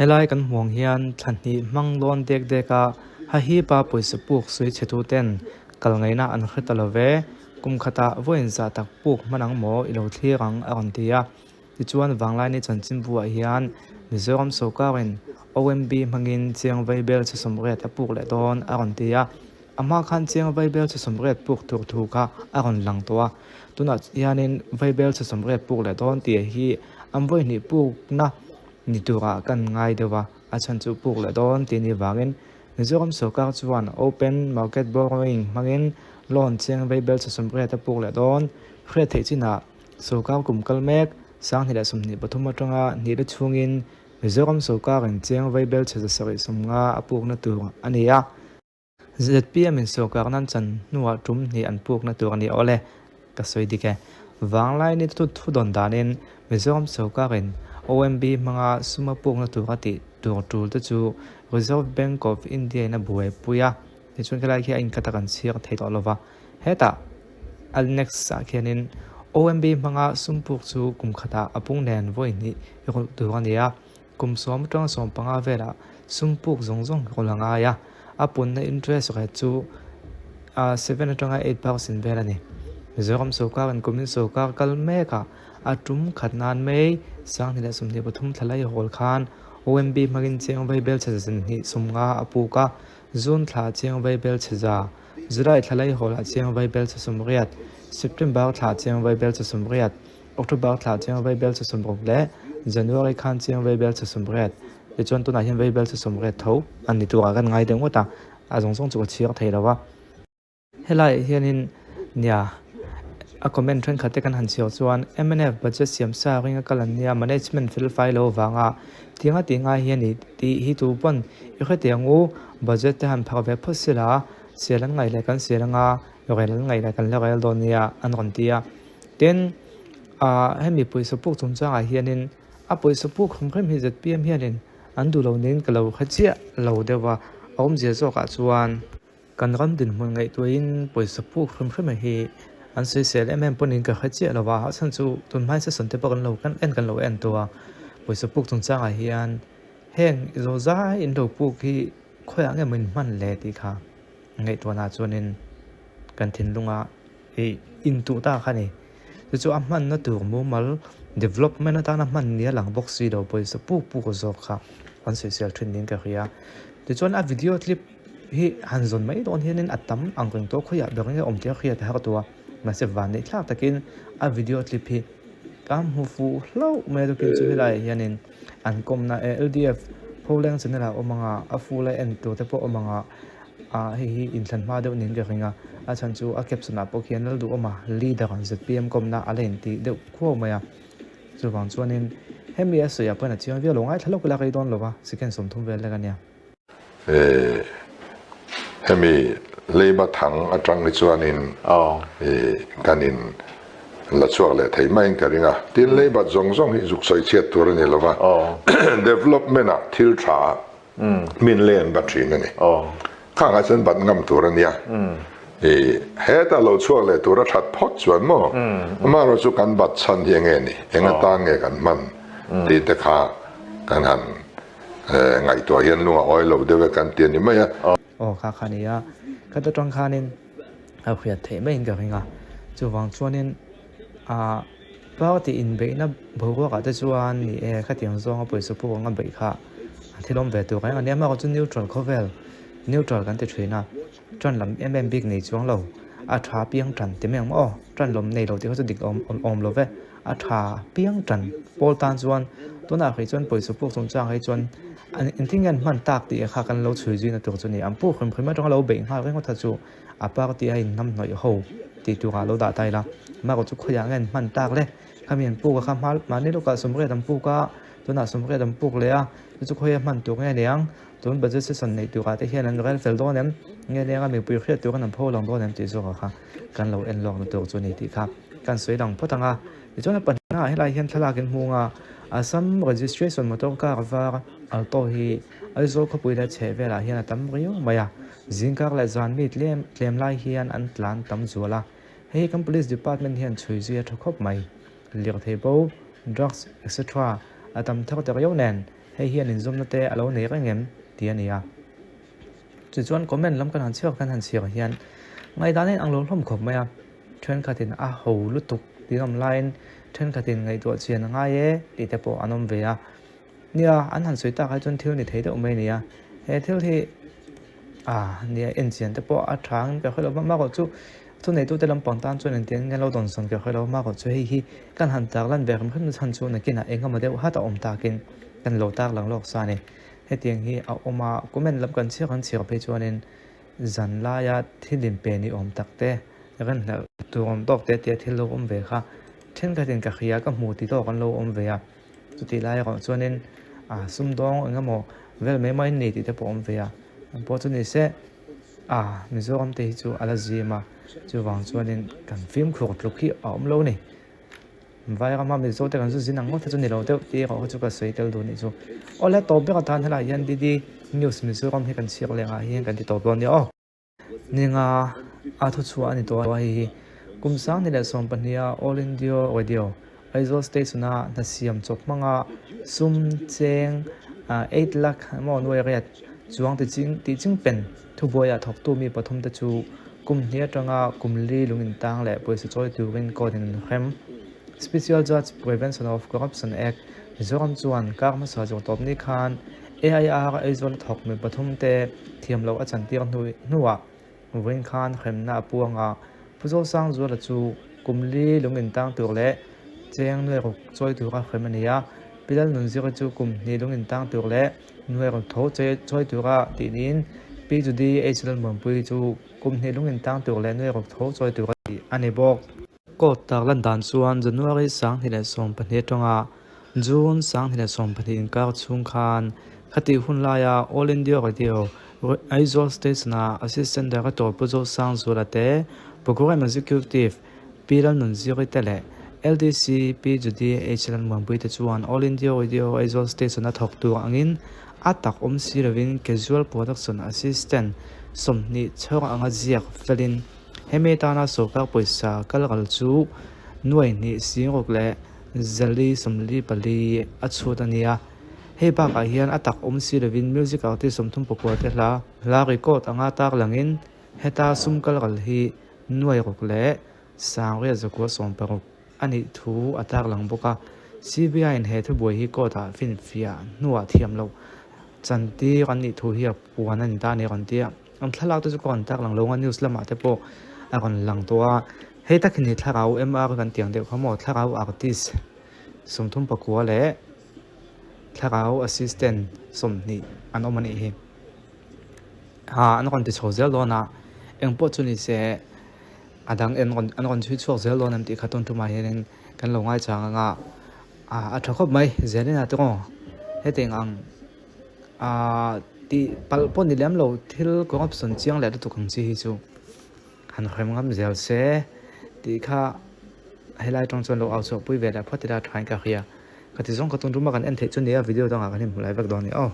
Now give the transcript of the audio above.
Helai kan hmuh ang hian thla hnih hmang dawn dek dek a, hahipa pawisa puk sawi chhe tu ten kal ngaihna an hre ta lo ve, kum khatah vawiin zah tak puk hman ang maw i lo thlir ang a rawn ti a. Tichuan Vanglaini chanchinbu ah hian Mizoram sawrkarin OMB hmangin chiang vaibel chhe sawmriat a puk leh dawn a rawn ti a. A hma khan chiang vaibel chhe sawmriat puk tur thu kha a rawn lang tawh a, tunah hianin vaibel chhe sawmriat puk leh dawn tih hi an vawi hnih pukna ni turah kan ngai deuh a, a chhan chu puk leh dawn tih ni vangin Mizoram sawrkar chuan open market borrowing hmangin loan chiang vaibel chhe sawmriat a puk leh dawn hriat theih chinah sawrkar kum kal mek 2023 atanga hnihna chhungin Mizoram sawrkarin chiang vaibel chhe 750 a pukna tur a ni a. ZPM in sawrkar nan chan hnuah tum hnih an pukna tur a ni awle, ka sawi dik e. Vanglai ni thu thu dawn danin Mizoram sawrkarin OMB hmanga sum a pukna tur a tih tur tul te chu Reserve Bank of India in a buaipui a, tichuan helai khi a inkhat a kan chhiar thei tawh lova. Hetah Annex ah khianin OMB hmanga sum puk chu kum khatah a pung nen vawi hnih i rawlh tur a ni a. Kum sawm atanga 15 velah sum puk zawng zawng rawl a ngai a, a punna interest rate chu 7 atanga 8% vel a ni. Mizoram sawrkarin kumin sawrkar kal mekah a tum khat nan mai 2023 thla lai hawl khan OMB hmangin cheng vaibel chhe za hnih 50 a puk a, June thla cheng vaibel chhe za, July thla lai hawlah cheng vaibel chhe 80, September thla cheng vaibel chhe 80, October thla chiang vaibel chhe 60 leh January khan chiang vaibel chhe 80 tichuan tunah hian vaibel chhe 80 tho an ni turah kan ngai deuh ngawt a, a zawng zawng chu ka chhiar thei lo a. Helaiah hianin nia a comment thenkhat te kan han chhiar chuan mnf budget siam sa ringa kal an nia management fel fai lo avanga tinga tih ngai hi a ni tih hi tu pawn i hre ang u budget te han phak ve phawt sila sial an ngaih leh kan sial anga rel an ngaih leh kan la rel dawn nia an rawn ti a. Tin, ah hemi pawisa puk chungchangah hianin a pawisa puk hrim hrim hi zpm hianin an duh lo niin ka lo hre chiah lo deuh a, a awmzia zawkah chuan kan ram dinhmun ngaihtuahin pawisa puk hrim hrim hi an sawisel em em pawhin ka hre chiah lo va, a chhan chu tunhmai session te pawh kan lo kan en kan lo en tawh a, pawisa puk chungchangah hian heng zawzai in lo puk hi khawiah nge maw in hman le tih kha ngaihtuahna chuanin kan thinlunga. Ih intuh ta kha ni. Chu chu a hmanna tur mumal development atana hman nia lang bawk si lo pawisa puk puk zawk kha an sawisel thin niin ka hria. Tichuan a video clip hi han zawn mai dawn hianin a tam ang reng tawh khawiah ber nge awm tih a hriat a har tawh a. Mahse vanneih thlak takin a video clip hi ka hmu fuh hlauh mai a tukin chu helaiah hianin an kawmna LDF Pholeng channel ah awm anga a full a en tur te pawh awm anga Ah hei hi inthlan hma deuh niin ka ring a, a chhan chu a caption ah pawh khian Lalduhawma leader ang zpm kawmna a la intih deuh khuau mai a, chuvang chuanin hemi a sawi ah pawhin a chiang viau lo, ngaithla lawk ila rei dawn lo va, second 30 vel lek a nia. Eh hemi leiba thang atang hi chuanin eh kan in la chhuak leh thei maiin ka ring a, tin leiba zawng zawng hi zuk sawi chhiat tur a ni lo va, development ah thil tha Min len bat thin a ni. Khangah chuan bat ngam tur a nia. I heta lo chhuak leh tur a that phawt chuan maw? Amaherawh chu kan bat chhan hi enge ni? Eng atan nge kan hman tih te kha kan han ngaihtuah hian lung a awi lo deuh e kan ti a ni mai a. Aw kha kha nia, ka ta tang khanin a hriat theih maiin ka ring a, chuvang chuanin ah party inbeihna boruakah te chuan ni e khatiang zawnga pawisa puk anga beih kha a thil awm ve tur reng a nia, amaherawhchu neutral khawvel neutral kan ti thin a, tan lam em em bik nei chuang lo, a tha piang tan ti mai ang maw aw, tan lawm nei lo tih kha chu dik awm awm lo ve, a tha piang tan pawl tan chuan tunah hrih chuan pawisa puk chungchang hi chuan an engtin nge an hman tak tih kha kan lo chhui zui na tur chu a ni, an puk hrim hrim atanga lo beih nghal reng ngawt kha chu. A party a in hnam hnawih ho tih turah lo dah ta ila, amaherawh chu khawiah nge an hman tak le? Khami an puk a kha hma mahni lawkah 80 an puk a, tunah 80 an puk leh a, chu chu khawiah hman tur nge niang? Tun budget session neih turah te hian an rel fel dawn em? Nge niang a mipui hriat tur an an pho lang dawn em tih zawkah kha kan lo en lawk na tur chu a ni tih kha kan sawi lang phawt ang a. Tichuan a pahnihnaah helai hian thlalak in hmung a, Assam registration motor car var Alto hi Aizawl khawpui leh chhehvelah hian a tam riau mai a. Zingkar leh zan mi tlem tlem lai hian an tlan tam zual a, hei hi kan Police Department hian chhui zui a tha khawp mai. Lirthei bo, drugs etc. A tam thar ta riau nen. Hei hian inzawmna te a lo nei reng em? tih a ni a. Tichuan comment lam kan han chhiar kan han chhiar hian ngaihdan a inang lo hlawm khawp mai a, thenkhatin a ho lutuk tih an awm laiin thenkhatin ngaihtuah chian a ngai e tih te pawh an awm ve a. Nia, an han sawi tak ai chuan thil ni thei deuh mai a ni a, he thil hi ah nia en chian te pawh a tha ang ka hre lo va, amaherawh chu thuneitute lampang tan chuan engtiang nge lo dawnsawn ka hre lo, amaherawh chu hei hi kan han tarlan ve rem rem na chhan chu nakinah engemaw deuh hat a awm takin kan lo tarlang lawk sa a ni. Hetiang hi a awm a, comment lam kan chhiar kan chhiar phei chuanin zan laia thil inpe ni awm tak te, rinhlelh tur awm tawk te tia thil lo awm ve kha thenkhatin ka hria ka hmu ti tawk an lo awm ve a, chutih lai erawh chuanin ah sumdawng eng emaw vel mai mai ni tih te pawh a awm ve a, ang pawh chu ni se ah Mizoram te hi chu a la zim a, chuvang chuanin kan fimkhur tluk hi a awm lo a ni. Vairama Mizo te kan zu zin ang ngawt te chu ni lo deuh tih erawh kha chu ka sawi tel duh nih chu. Awle tawp ber atan helaiah hian DD News Mizoram hi kan chhiar leh angah hian kan ti tawp dawn nia aw. Ninga a thuchhuah a ni tawh a hei hi kum 2012 a All India Radio Aizawl Station a hna siam chawp hmanga sum cheng 8 lakh emaw nuai riat chuang ti ching tih ching pen thubuaiah thawktu mi pathum te chu kum hnih atanga kum li lung intang leh pawisa chawi turin court in an hrem. Special Judge Prevention of Corruption Act Mizoram chuan kar hmasa zawh tawp ni khan AIR Aizawl a thawk mi pathum te thiam loh a chantir hnuah vawiin khan hremna a puang a, Pu Zosangzuala chu kum li lung intang tur leh cheng nuai ruk chawi tura hrem a ni a, Pi Lalnunzira chu kum hnih lung intang tur leh nuai ruk tho chawi tura tih niin Pi Judy H Lalmuanpuii chu kum hnih lung intang tur leh nuai ruk tho chawi tura tih a ni bawk. Court tak lan dan chuan January 2012 atanga June 2012 inkar chhung khan khatih hun laia All India Radio Aizawl Station-a Assistant Director Pu Zosangzuala te, Programme Executive Pi Lalnunziri te leh LDC Pi Judy H Lalmuanpui te chuan All India Radio Aizawl Station-a thawk tur angin a tak awm si lovin Casual Production Assistant 20 chhawr anga ziak felin Hemi atana sorkar pawisa kal ral chu nuai hnih singruk leh zali 44 a chhut a ni a. Hei bakah hian a tak awm si lovin music artist 34 te hla hla record anga tar langin heta sum kal ral hi nuai ruk leh 1960 a nih thu a tar lang bawk a. CBI in he thubuai hi court ah finfiah hnuah thiam loh chantir an nih thu hi a puan a ni ta a ni a rawn ti a. An thlalak te chu ka rawn tak lang lo a news lamah te pawh a rawn lang tawh a hei tak hi ni thlarau MR kan tih ang deuh kha maw thlarau artist 39 leh thlarau assistant 20 an awm a nih hi ah an rawn ti chho zel dawn a engpawh chu ni se a dang en an rawn chhui chhuak zel dawn em tih kha tun tumah hianin kan lo ngaichang ang a ah a tha khawp mai Zelina te aw hetiang ang. Ahh tih palh pawh ni lem lo thil corruption chiang leh lutuk ang chi hi chu han hrem ngam zel se tih kha helai atang chuan lo au chhuah pui ve leh phawt ila thain ka hria ka ti zawng ka tum tum a kan en theih chu nia video dangah kan inhmu lai vek dawn a ni aw.